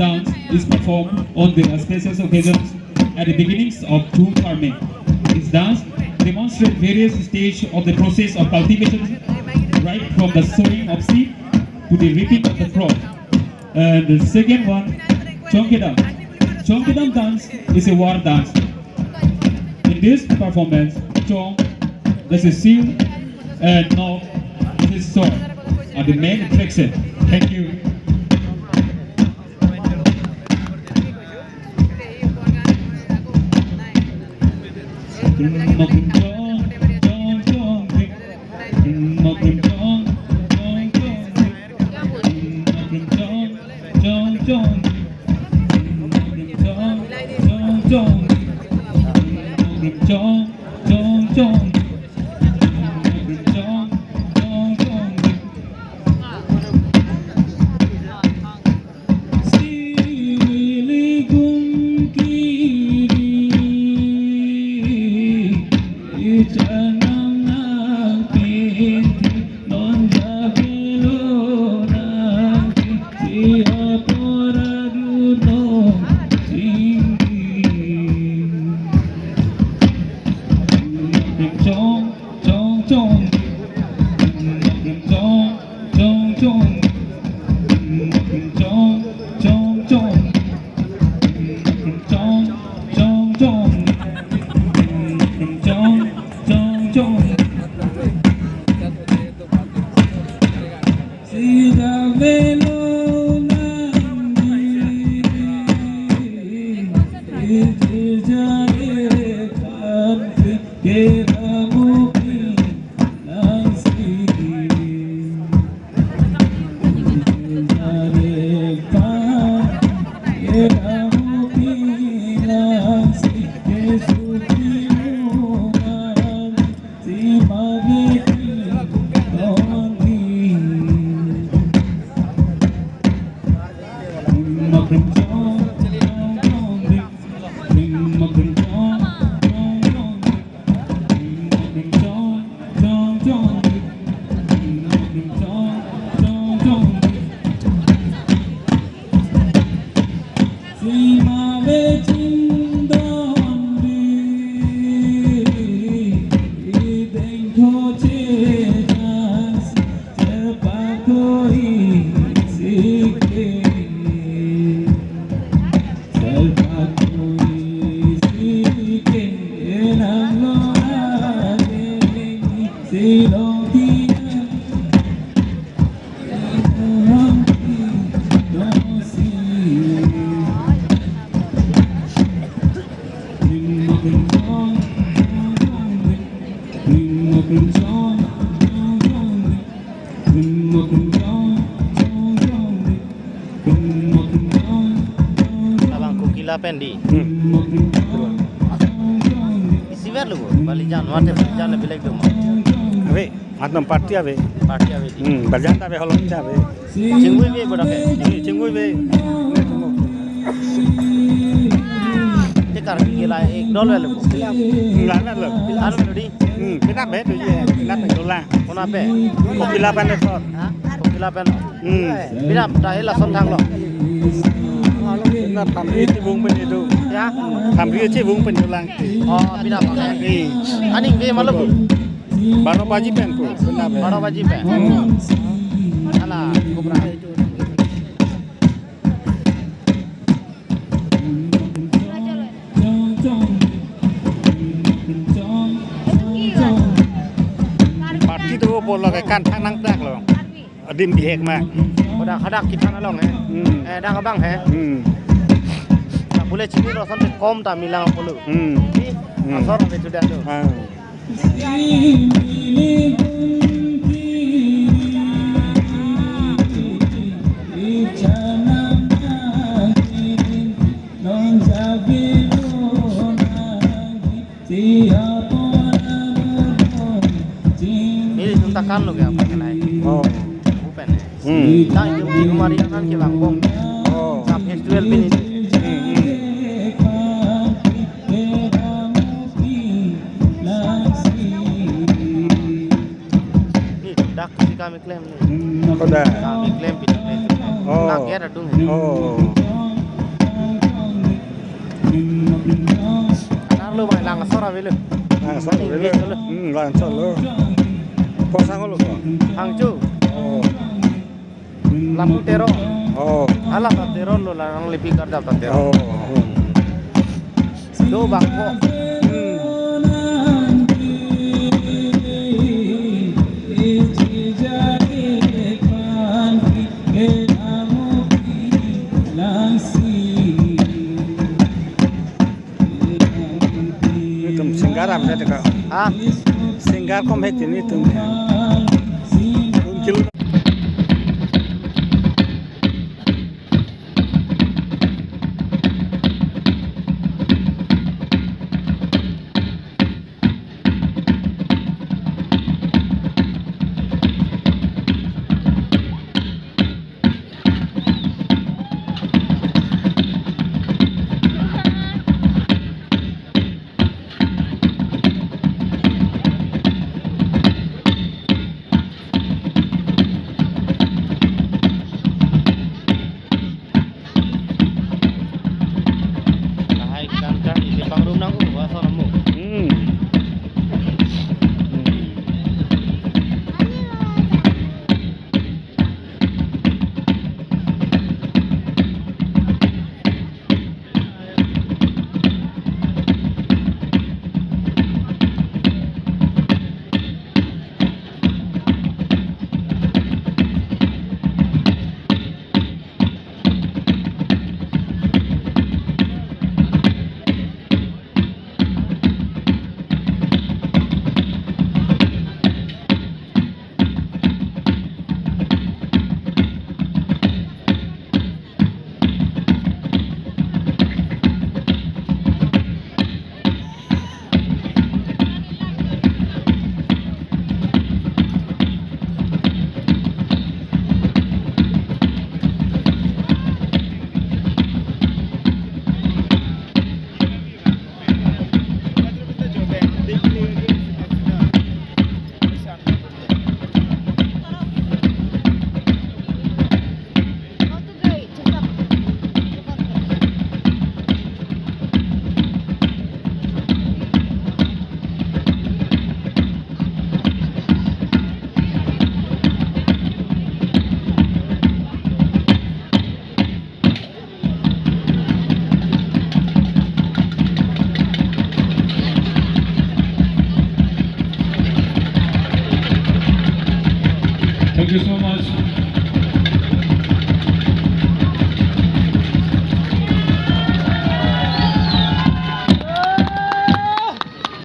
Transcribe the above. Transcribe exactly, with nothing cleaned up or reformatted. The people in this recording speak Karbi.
dance is performed on the auspicious occasions at the beginnings of jhum farming. This dance demonstrates various stages of the process of cultivation, right from the sowing of seed to the reaping of the crop. And the second one, Chongkedam. Chongkedam dance is a war dance. In this performance, Chong, that is shield, and Nok, that is sword, are the main attraction. Thank you. Abang Kokila pen di. Hmm. Isiver lo, Balijan, mate Balijan le bilek do ma. Ave, atum party ave. Party ave di. Hmm, Balijan ta ave, holong ta ave. Chingui ve bodak ke. Hmm, chingui ve. Te Karbi ke la ek dol ve lo. Enggak, enggak lo. Anu lo di. Hmm, pinap ave tu ye, pinap ave dolang. Konat pen? Kokila pen asot. Ha? Kokila pen. Hmm. Pinap ta hela son thanglo. Pinap Thamri chibung pen idu. Ya? Thamri chibung pen dolang. Oh, pinap. Hmm. Aning ve malo. Baro baji pen pu, pinap ave. Baro baji pen. Hmm. Ala, kubra. Party do bolo ke kan thang nangdak lo. Adim bihek ma. Hadak hadak kithan along he. Hmm. Eh, dak abang he. Hmm. Ta bule chini roson te kom ta milang apolo. Hmm. Di, hmm, asor ave sudah tu. Ah. Ini tuntakan lo ya, pakai lain. Oh. Bukan ya. Hmm. Nah, itu di rumah dia kan ke Bangkong. Oh. Sa festival pini. Hmm, hmm. Ih, dak si kami klem ni. Koda. Kami klem pini. Oh. Nak ya adung. Oh. Nanglo mai Langsor avelo. Langsor avelo. Langsor lo. Hmm, Langsor lo. Kosang lo ko? Hangcho. Oh. Lapu Teron. Oh. Hala ta Teron lo, la nanglipi kardap ta Teron. Oh. Oh. Do bangpho. Hmm. Netum singer am jate ka? Ha? Singer kom he tini tum.